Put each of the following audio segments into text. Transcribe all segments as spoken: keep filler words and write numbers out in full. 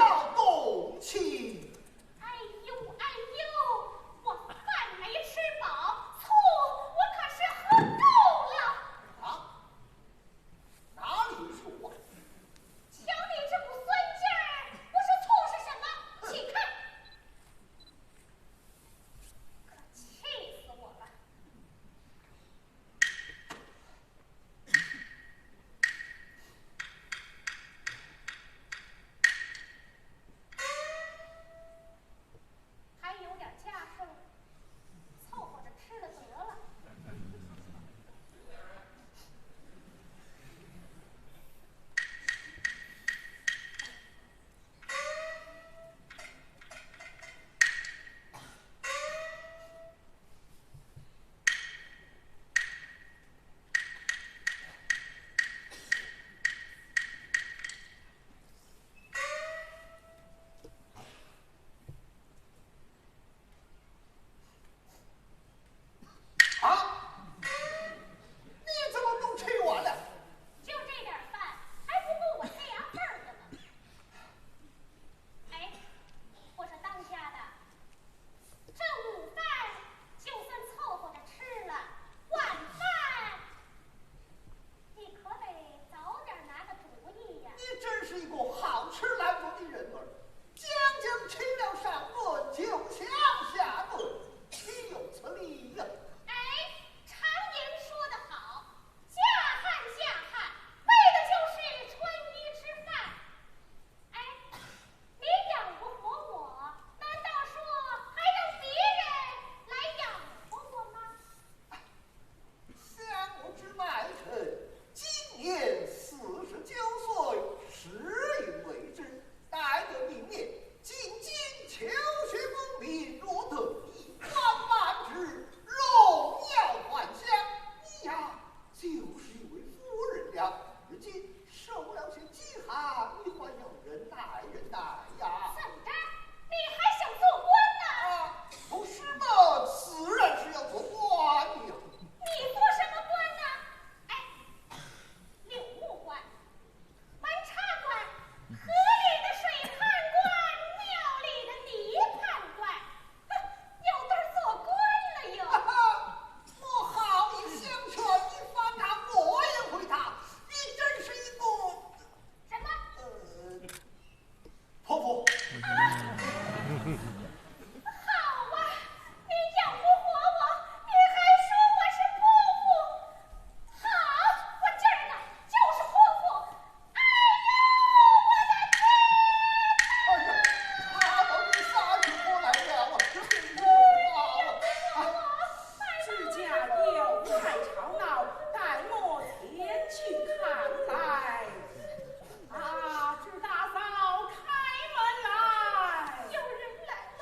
要动气。哎呦，哎呦，我饭没吃饱，醋我可是喝够了。啊？哪里有醋啊？瞧你这股酸劲儿，不是醋是什么？请看，可气死我了！还有点价数，凑合着吃了得了。啊？你怎么都吃完了？就这点饭，还不够我塞牙缝儿的吗？哎，我说当家的，这午饭就算凑合着吃了，晚饭你可得早点拿个主意呀。你真是一个好吃懒做的人儿，将将吃了上顿，就想下顿，岂有此理呀！哎，常言说得好，嫁汉嫁汉，为的就是穿衣吃饭。哎，你养不活我，难道说还让别人来养活我吗？ 想我之麦臣，今年四十九岁，时运未至，待得明年进京求学功名，若得一官半职，荣耀还乡。你呀，就是一位夫人了。如今 受了些饥寒，你还要忍耐忍耐呀。怎么着？你还想做官呢？啊，不是嘛，自然是要做官呀。你做什么官呢？哎，柳木官、盘缠官、河里的水判官、庙里的泥判官， 哼，有对儿做官了又。哈哈，我好意相劝，你反拿我也回答，你真是一个……什么？呃，泼妇。啊？好啊，你养不活我，你还说我是泼妇。好，我今儿个就是泼妇。 哎呦，我的天哪！哎呀，他都给吓出来了，我真是啊！哎，自家有事吵闹，待我前去看来。啊，祝大嫂开门来！有人来了。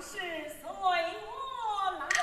是随我来。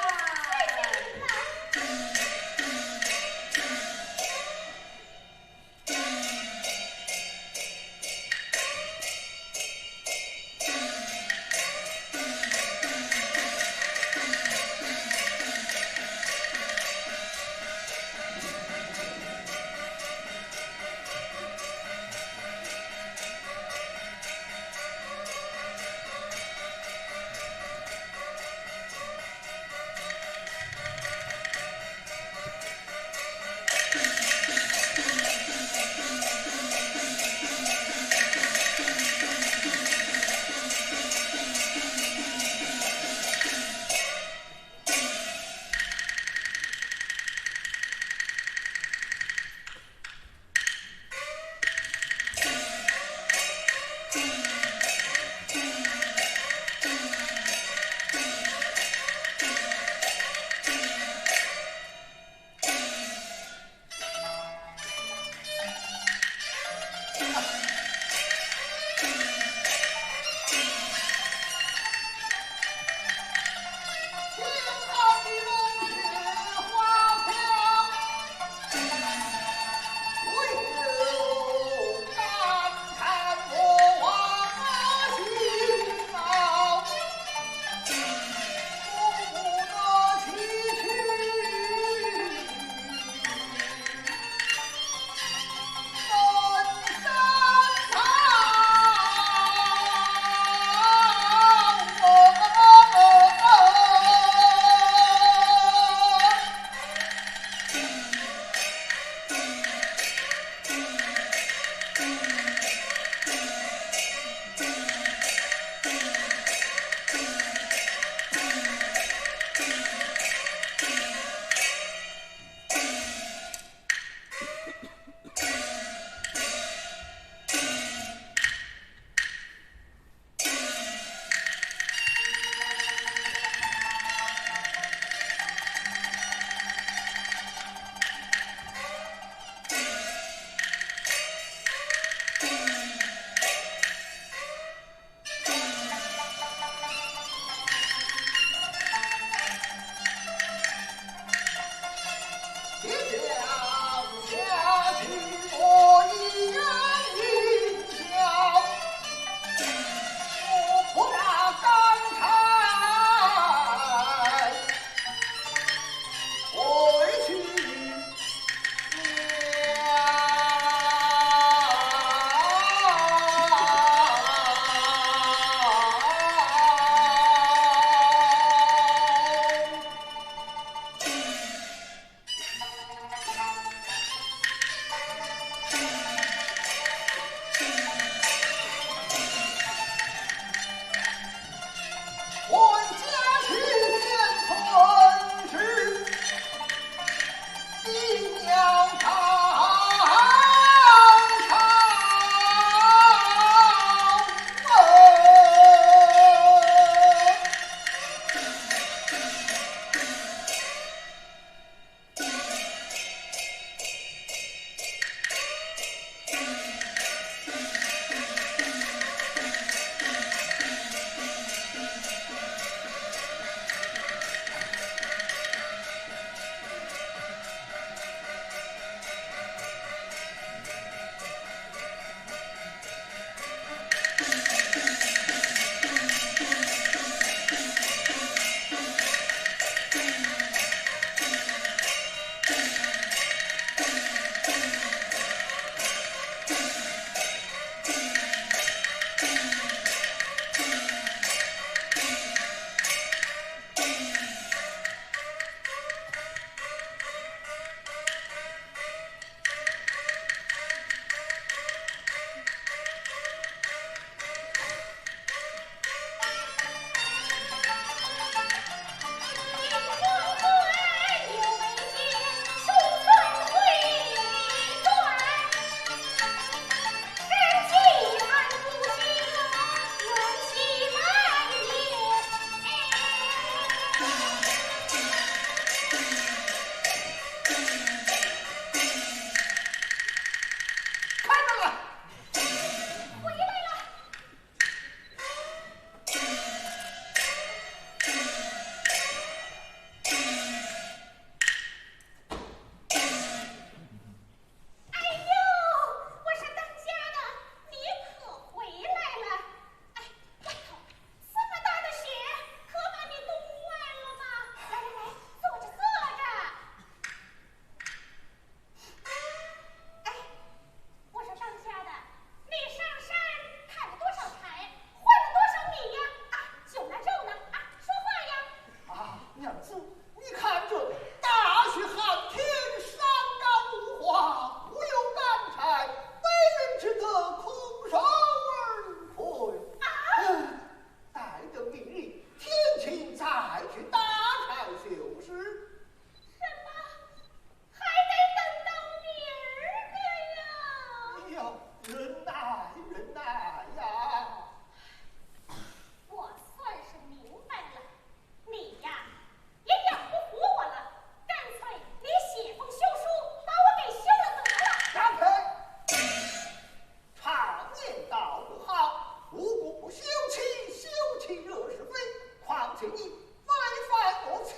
你违反我七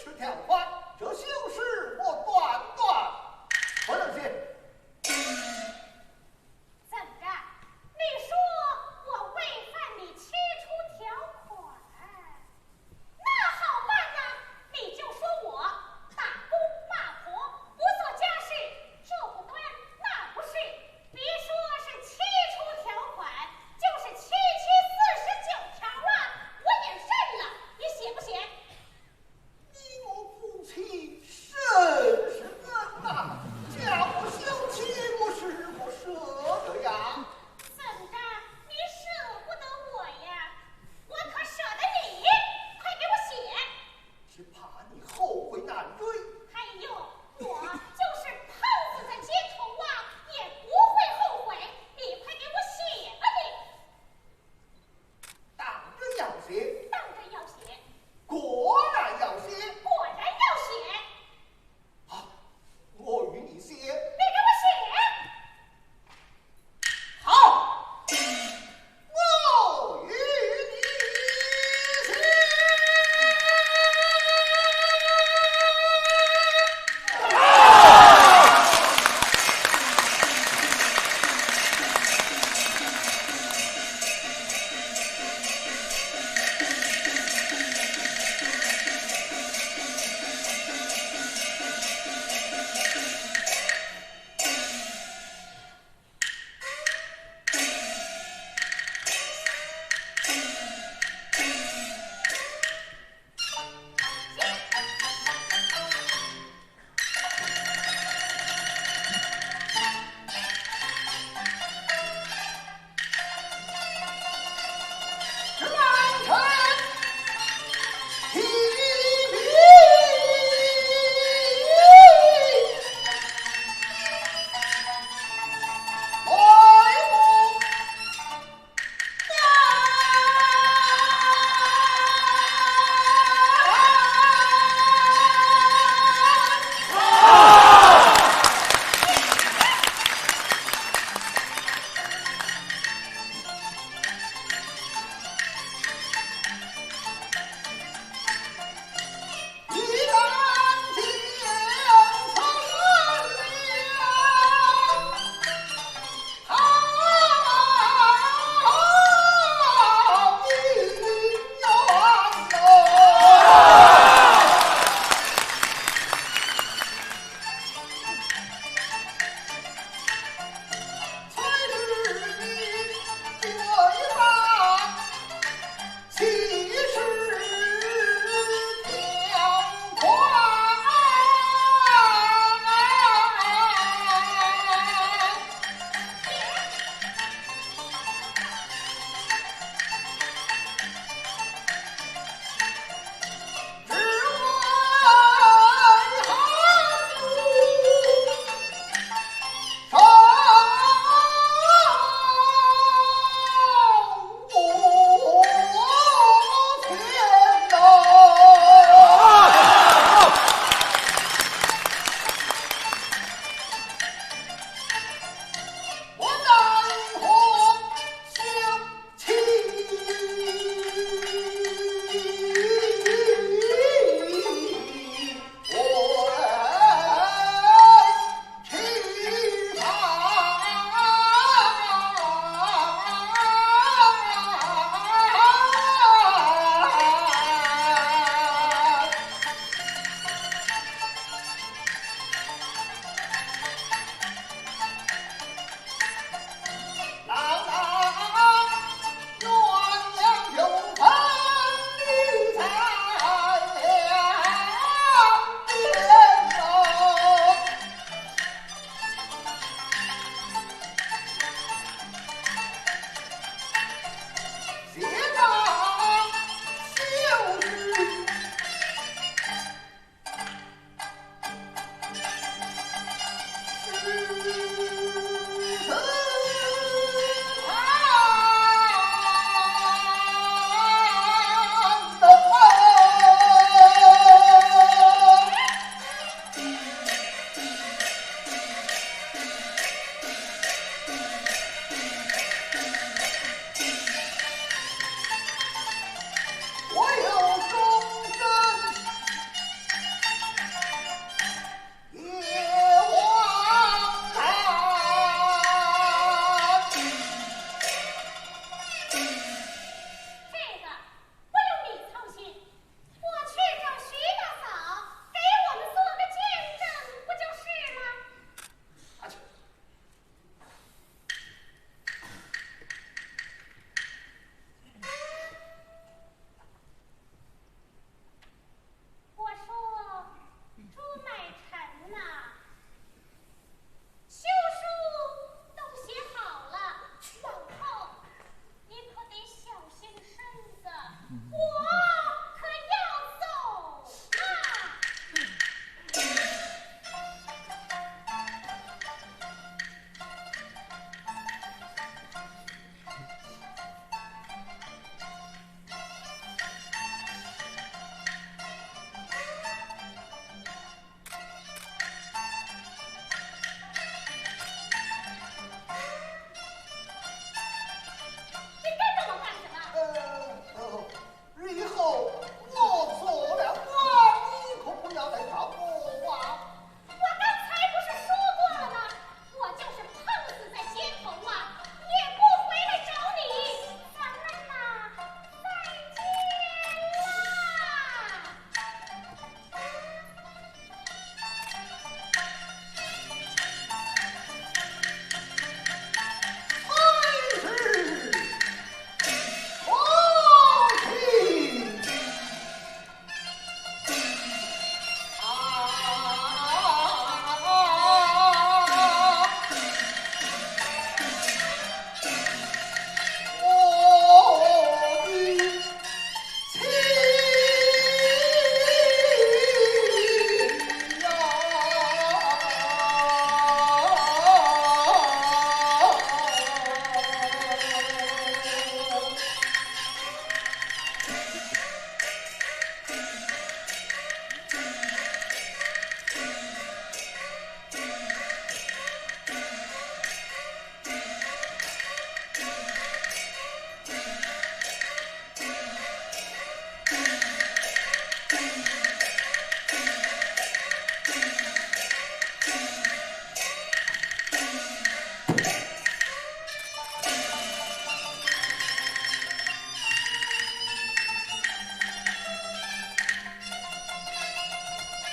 出条款，这就是我断断不能信。怎么着？你说我违反你七出条款？那好办呐，你就说我大公骂婆，不做家事，这不端，那不是。别说是七出条款，就是七七四十九条啊，我也认了，也写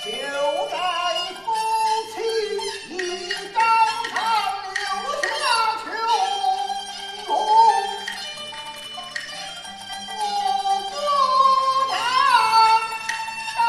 留在夫妻一张床，留下穷宫。我不能担当。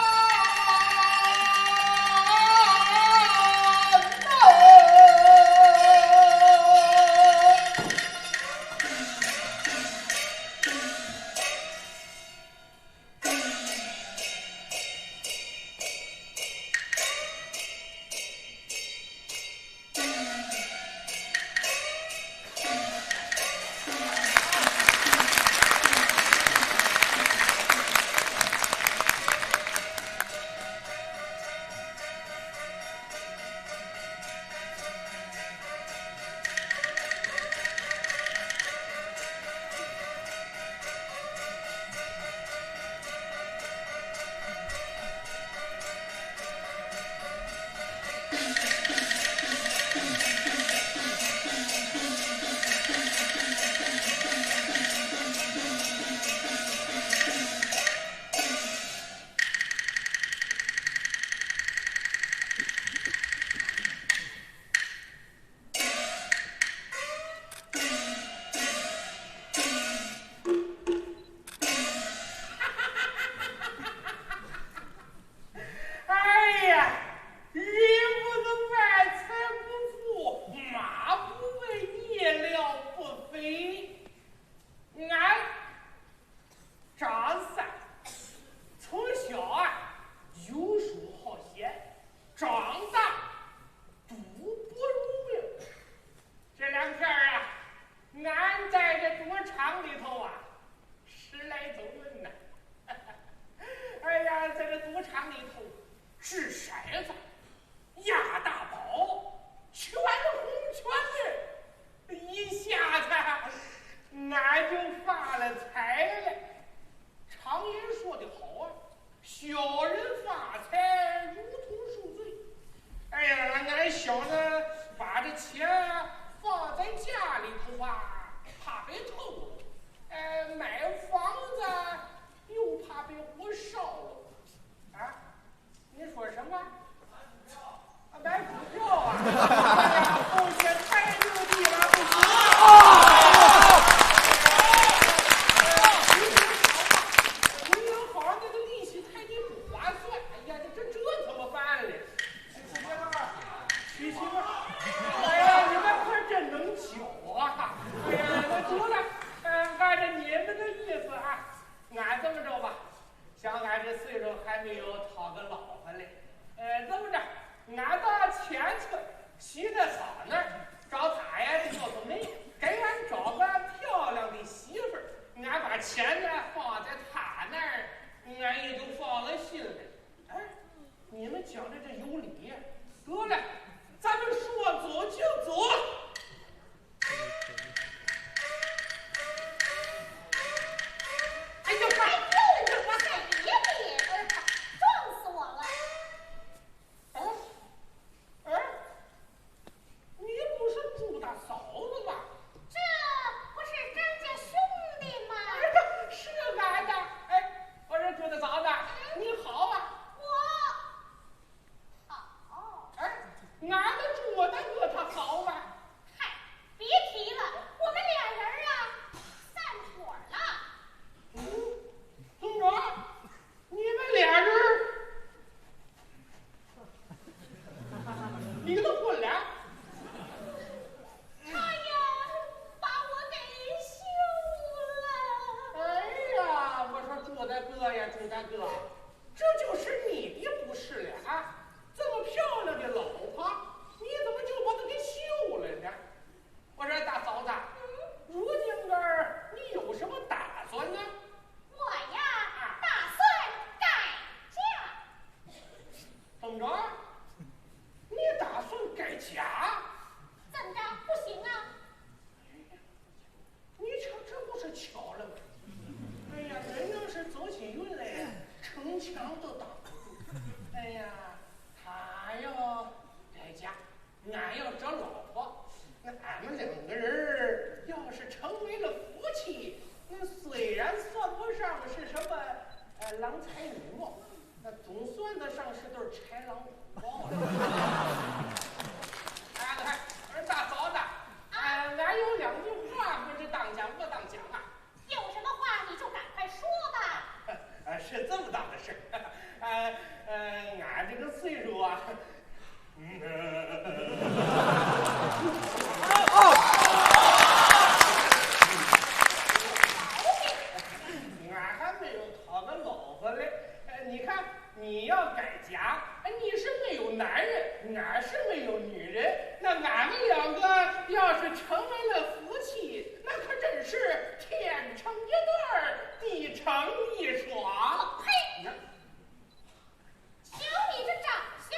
哎呀，人不能饭菜不富，马不为夜料不肥。俺张三从小啊，游手好闲，长大 赌博如命。这两天儿啊，俺在这赌场里头啊，十来头人呢。哎呀，在这赌场里头，掷骰子、压大宝，全红全绿，一下子俺就发了财了。常言说得好啊， 小人发财如同受罪。哎呀，俺小子把这钱放在家里头啊，怕被偷了。呃，买房子又怕被火烧了。啊，你说什么？ 啊，买股票啊！哎呀，风险太牛逼了，不行啊！银行啊，银行那个利息太低，不划算。哎呀，这，这，这怎么办嘞？娶媳妇儿，娶媳妇儿。哎呀，你们可真能巧啊！哎呀，那得了，呃，按照你们的意思啊，俺这么着吧， 想俺这岁数还没有讨个老婆嘞。呃，这么着，俺到前村徐大嫂那儿找她呀，这做做媒，给俺找个漂亮的媳妇儿，俺把钱呢放在她那儿，俺也就放了心了。哎，你们讲的这有理呀。得了，咱们说走就走。 哎呀妈！哎呦，我的爷爷，撞死我了！哎，哎，你不是朱大嫂子吗？这不是张家兄弟吗？哎，是俺的。哎，我说朱大嫂子，你好啊。我 好。哎，俺的朱大哥他好吗？嗨，别提了，我们俩人啊，散伙了。嗯，怎么着？你们俩人离了婚了？他呀，把我给休了。哎呀，我说朱大哥呀，朱大哥， 这就是你的不是了啊！这么漂亮的老婆，你怎么就把她给休了呢？我说大嫂子，如今个儿你有什么打算呢？我呀，打算改嫁。怎么着？你打算改嫁？怎么着？不行啊？ 你瞧，这不是巧了吗？哎呀，人要是走起运来，城墙都挡不住。哎呀，他要改嫁，俺要找老婆，那俺们两个人儿要是成为了夫妻，那虽然算不上是什么，呃，郎才女貌，那总算得上是对豺狼虎豹了。哎，哎，大嫂子，哎，俺有两句话，不知当讲不当讲啊？有什么话你就赶快说吧。呃，是这么档的事儿，呃，呃，俺这个岁数啊，嗯，俺还没有讨个老婆嘞。呃，你看，你要改嫁，你是没有男人，俺是没有女人，那俺们两个要是成为了夫妻，那可真是天成一对儿，地成一双。呸！那……瞧你这长相，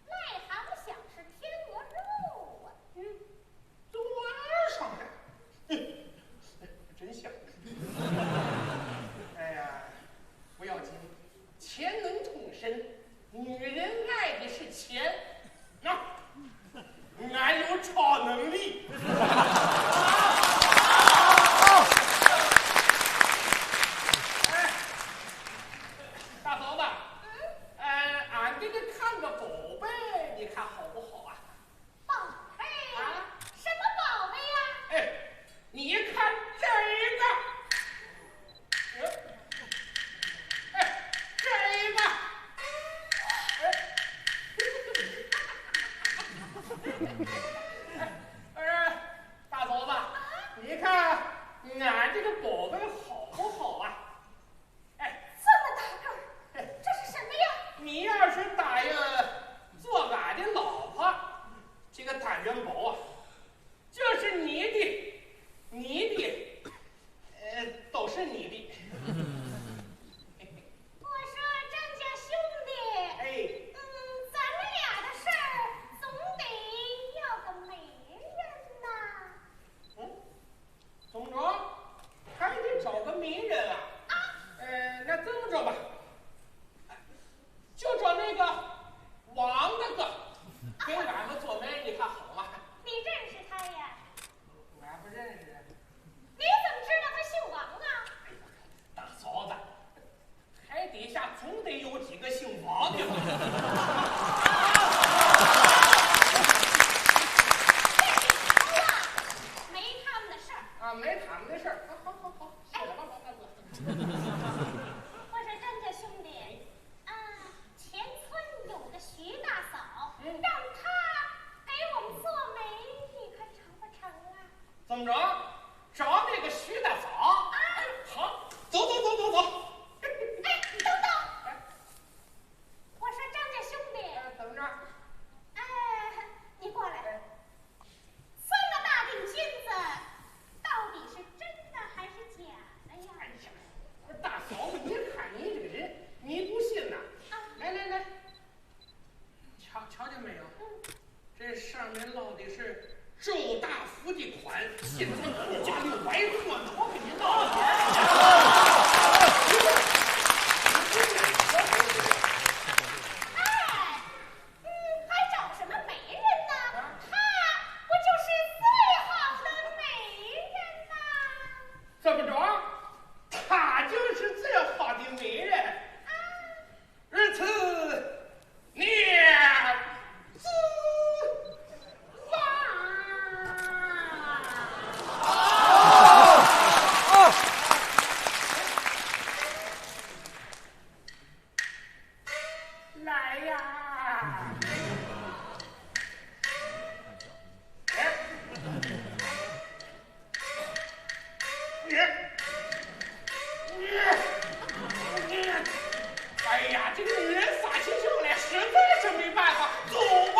癞蛤蟆想吃天鹅肉啊！嗯，坐上来。真像。哎呀，不要紧，钱能动身，女人爱的是钱。那，俺有超能力。哎，大嫂子，嗯？哎，俺给你看个宝贝，你看好不好啊？ 宝贝呀？啊？什么宝贝呀？哎，你看这个，哎，哎，这个，哎，哎，大嫂子，啊？你看俺这个宝贝好不好啊？ 哎，这么大个儿，哎，这是什么呀？你要是答应做俺的老婆，这个单元宝啊，就是你的，你的，呃，都是你的。我说，张家兄弟，哎。嗯，咱们俩的事儿总得要个媒人呐。嗯？ 怎么着？还得找个媒人啊？啊？呃，那这么着吧，就找那个王大哥，给俺们做媒，你看好吗？你认识他呀？俺不认识。你怎么知道他姓王啊？哎呀，大嫂子，台底下总得有几个姓王的吧？没他们的事儿。啊，没他们的事儿。好，好，好，好，谢了吧，王大哥。我说张家兄弟，啊，前村有个徐大嫂，嗯。让他给我们做媒，你看成不成啊？ 怎么着？找那个徐大嫂？啊。好，走走走走走。哎，等等。哎。我说张家兄弟。哎，怎么着？哎，你过来。哎。这么大锭金子，到底是真的还是假的呀？哎呀，我说大嫂子，您看您这个人，您不信呐？啊。来来来， 瞧，瞧见没有？嗯。这上面落的是周大福的款，现在不花六百，算着给您闹的。哎，嗯，还找什么媒人呢？啊？他不就是最好的媒人吗？怎么着？他就是最好的媒人？啊。 如此，娘子啊！来呀！哎。 你，你，你，哎呀，这个女人撒起性来，实在是没办法，走吧。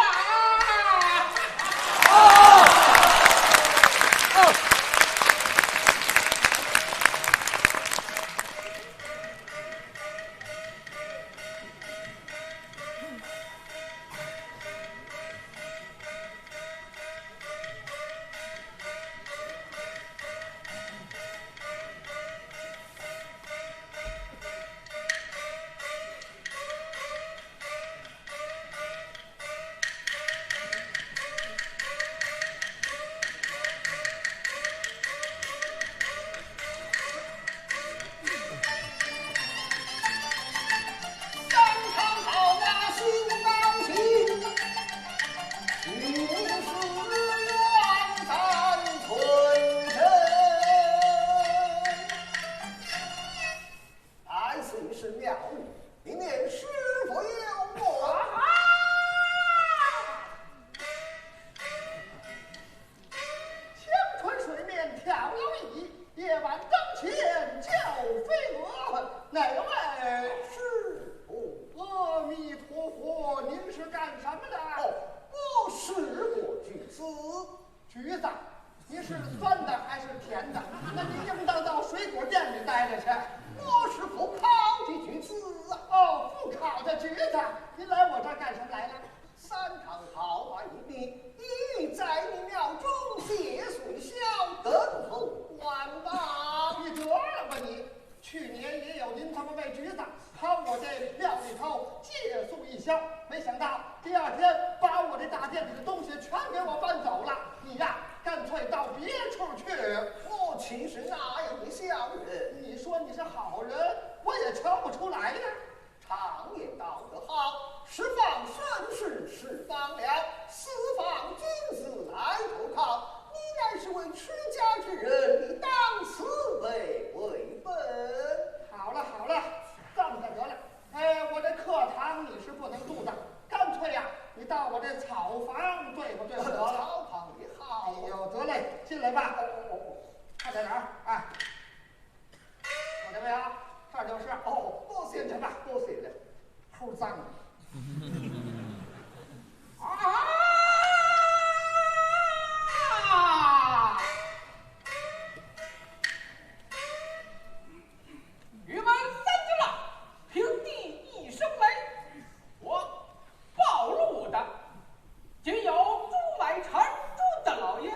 是妙语，明年师傅有我。啊！枪穿水面跳摇椅，夜半灯前叫飞蛾。哪位？师傅。阿弥陀佛，您是干什么的？哦，我是个橘子。 橘子，您是酸的还是甜的？那您应当到水果店里待着去。我是个烤的橘子啊。哦，不烤的橘子，您来我这儿干什么来了？三堂号外一礼，一在你庙中谢岁宵，等候官王。你得了吧你！ 去年也有您这么喂橘子，跑我这庙里头借宿一宵，没想到第二天把我这大殿里的东西全给我搬走了。你呀，干脆到别处去。我岂是那样的小人？你说你是好人，我也瞧不出来呀。常言道得好，十方盛世十方了，四方君子来投靠。你乃是位出家之人，你当此为为本。好了好了，这么着得了。 哎，我这客堂你是不能住的，干脆呀，你到我这草房对付对付得了。草房也好。哎呦，得嘞，进来吧。哦哦哦哦，看在哪儿啊？看见没有？这儿就是。哦，多谢了，进去吧。多谢了。齁脏。啊！ 你们三家老，平地一声雷，我报路的，今有朱买臣朱大老爷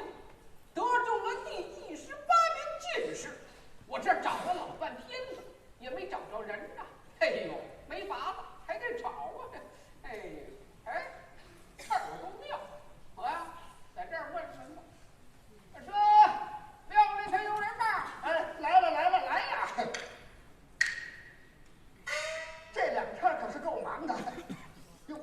得中了第一十八名进士，我这找了老半天了，也没找着人呐。哎呦，没法子，还得找啊。哎，哎，这儿有公庙，我呀，在这儿问什么？ 说，庙里头有人吗？哎，来了，来了，来了。这两天可是够忙的。哟，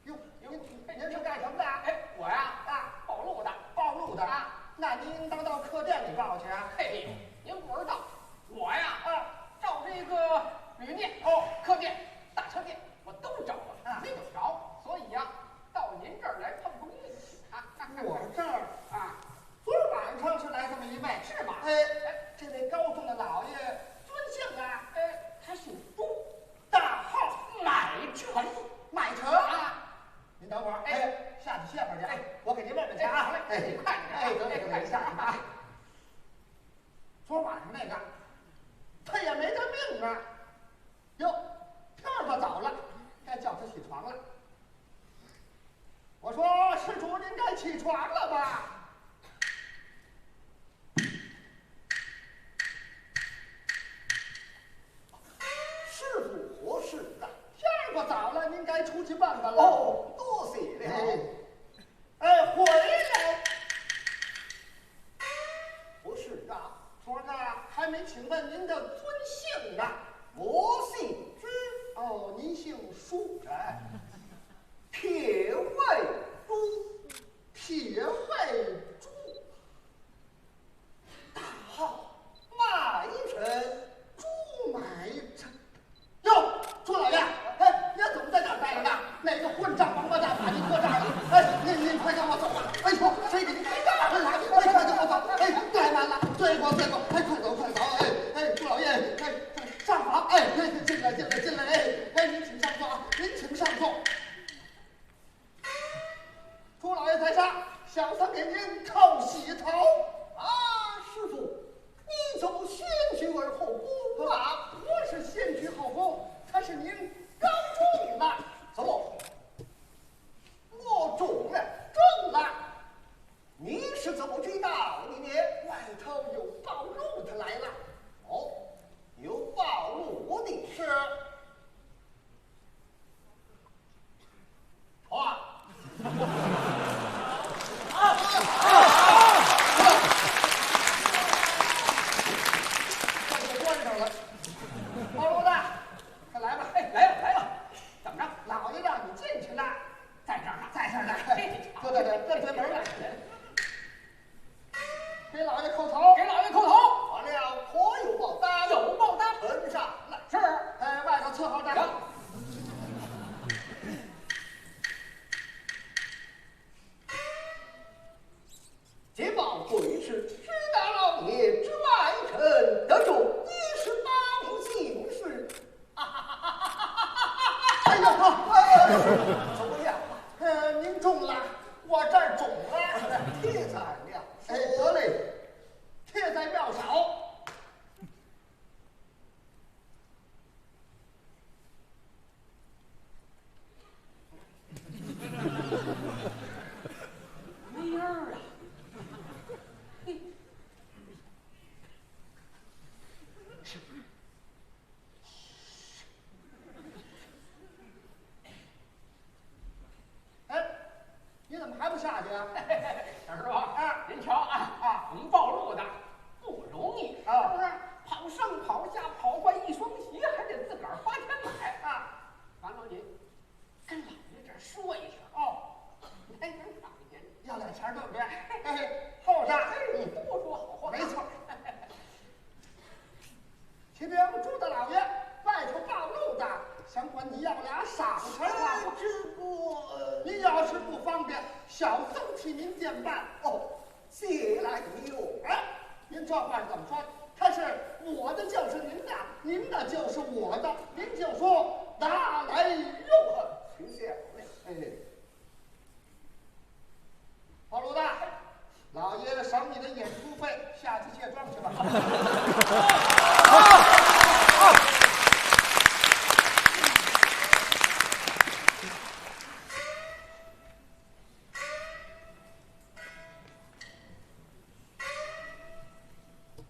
哟，哟，您是干什么的？哎，我呀，啊，报路的。报路的？啊。那您应当到客店里报去啊。嘿，您不知道，我呀，啊，照这个旅店、哦，客店、大车店，我都找了，啊，没找着，所以呀，到您这儿来碰碰运气。我这儿啊，昨儿晚上是来这么一位，是吗？哎，这位高中的老爷尊姓啊？哎，他姓朱，大号买臣。买臣啊？您等会儿，哎，哎，下去歇会儿去啊，哎，我给您问问去啊。哎，哎，快点，哎，得嘞，得嘞，哎，下去吧。昨儿晚上那个，他也没得病啊。 哟，天儿不早了，该叫他起床了。我说，施主，您该起床了吧？师傅何事啊？天儿不早了，您该出去办办了。哦，多谢了。哎，哎，回来。不是啊，昨儿个还没请问您的尊姓呢。我姓朱。哦，您姓舒。哎，铁卫朱。铁卫朱。大号买臣，朱买臣。 哟，朱老爷，哎，您怎么在这儿待着呢？哪个混账王八蛋把您搁这儿了？哎，您您快让我走吧！哎，好的。接报回至，知大老爷，知外臣得中一十八名进士。哎呀，哎呀，怎么样？呃，您中了，我这儿中了。帖子来了。哎，得嘞，帖在庙上。 没影儿啊。嘿。哎，你怎么还不下去啊？小师傅，啊，您瞧啊，啊，红暴露的不容易，啊，是不是？跑上跑下，跑坏一双鞋，还得自个儿花钱买啊。完了，您跟老爷这儿说一声。哦，来点赏钱，要点钱儿，对不对？哎，后生，哎，多说好话。没错。 启禀朱大老爷，外头暴露的，想管你要俩赏钱花。哎，这个，呃，您要是不方便，小僧替您便办。哦，谢来有。哎，您这话是怎么说？他是我的就是您的，您的就是我的，您就说拿来用。请谢老爷。哎。 老鲁的，老爷赏你的演出费，下去卸妆去吧。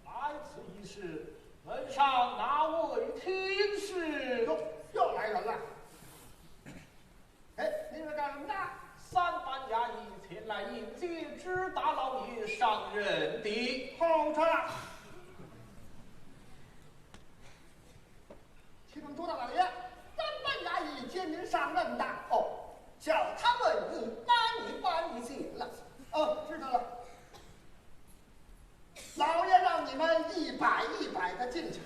来，此一事，门上哪位听事？哟，又来人了。 哎，你是干什么的？三班衙役前来迎接知大老爷上任的。好着。启禀朱大老爷，三班衙役接您上任的。哦，叫他问你，哪一班你进了？哦，知道了。 老爷让你们一班一班的进去。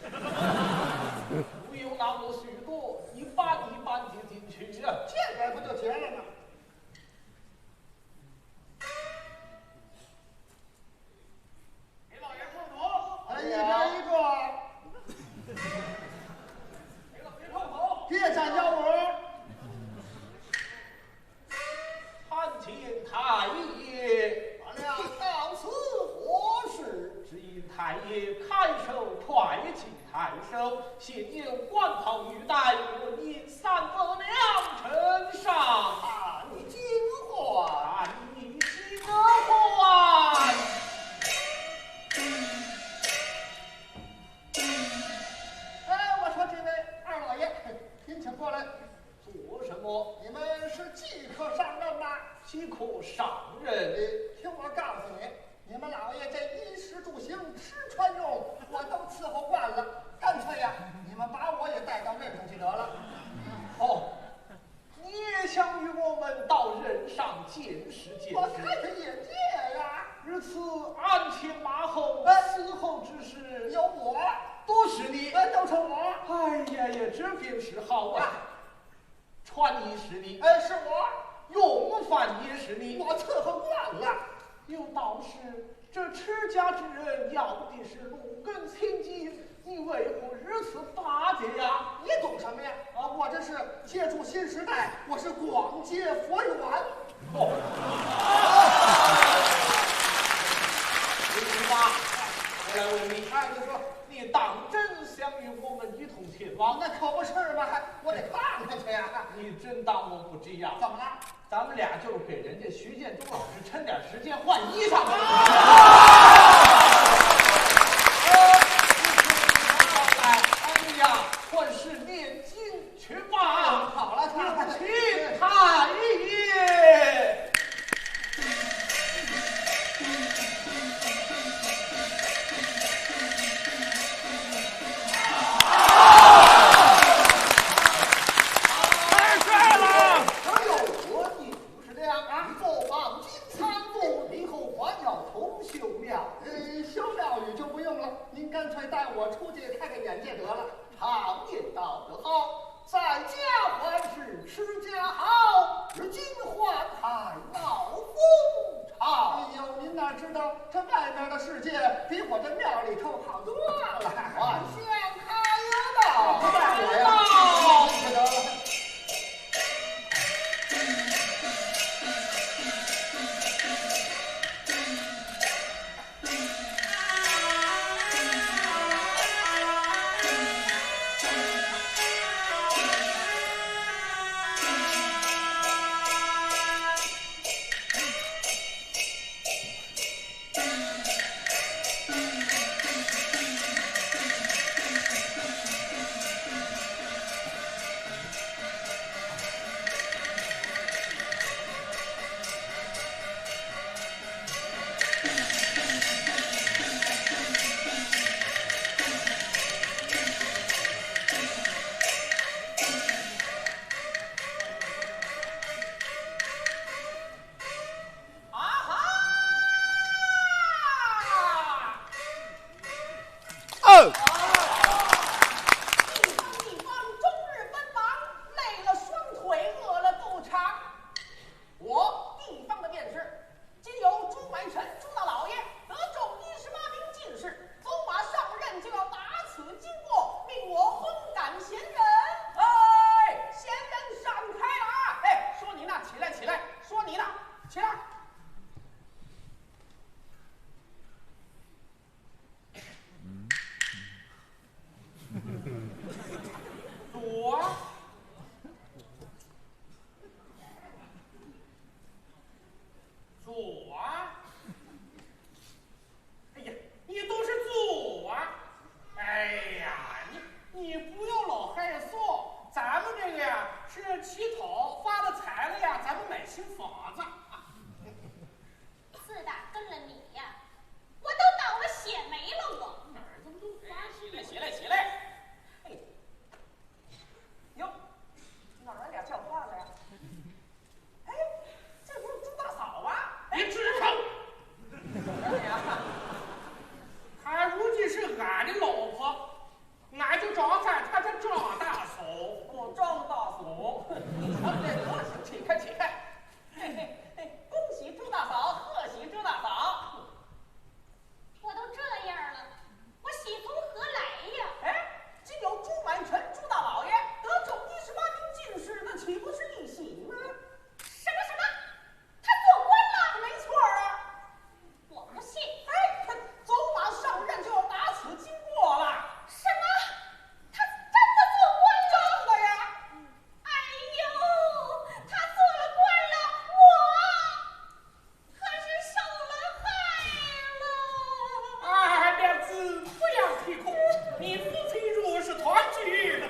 不用那么许多，一班一班的进去啊。这边不就结了吗？给老爷叩头。哎，一边一个。给老爷叩头。别占腰围。 参见太爷。罢了，到此何事？只因太爷看守快请太守，现有官袍玉带，问你三百两呈上。啊，你金还。啊，你金还。哎，我说这位二老爷，您请过来。 做什么？你们是即刻上任吗？即刻上任？呃，听我告诉你，你们老爷这衣食住行、吃穿用，我都伺候惯了，干脆呀，你们把我也带到任上去得了。哦，你也想与我们到任上见识见识？我看看眼界呀。如此鞍前马后，哎，伺候之事有我，都是你。哎，都是我。哎呀呀，这便是好啊。 穿衣是你，哎，是我。用饭也是你，我伺候惯了。有道是，这持家之人要的是六根清净，你为何如此巴结呀？你懂什么呀？啊，我这是借助新时代，我是广结佛缘。哦，刘大，我来问你，哎，你说，你当真想与我们一同 前往？那可不是嘛，我得看看去呀。你真当我不知呀？怎么了？咱们俩就是给人家徐建中老师抻点时间换衣裳。哎呀，换身去吧。好了，请太爷。 太帅了！哎呦，我你不是这样啊！做黄金仓库，以后还要铜臭面法子啊。自打跟了你呀，我都倒了血霉了，我。哪儿这么多花心？起来，起来，起来！哎，哟，哪儿来俩叫花子呀？哎，这不是朱大嫂啊？别吱声！哎呀，她如今是俺的老婆，俺就叫她，她叫张大嫂。哦，张大嫂，你瞧这德行，起开，起开！嘿嘿嘿，恭喜朱大嫂，贺喜朱大嫂！我都这样了，我喜从何来呀？哎，今有朱满全朱大老爷得中一十八名进士，那岂不是一喜吗？什么什么？他做官了？没错儿啊。我不信。哎，他走马上任就要打死金国了。什么？他真的做官了？真的呀。哎呦，他做了官了，我可是受了害了。啊，娘子，不要啼哭，你夫妻若是团聚，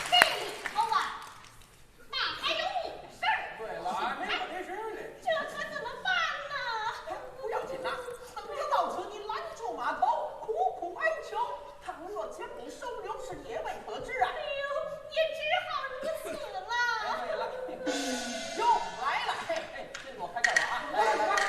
这里头啊，哪还有你的事儿？对了，没我这事儿呢。这可怎么办呢？不要紧呐，等他到此，你拦住马头，苦苦哀求，倘若将你收留，是也未可知啊。哎呦，也只好如此了。哎，对了，哟，来了，嘿嘿，这个我看这儿了啊，来来来来。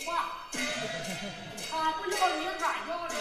话，他不要你敢要的。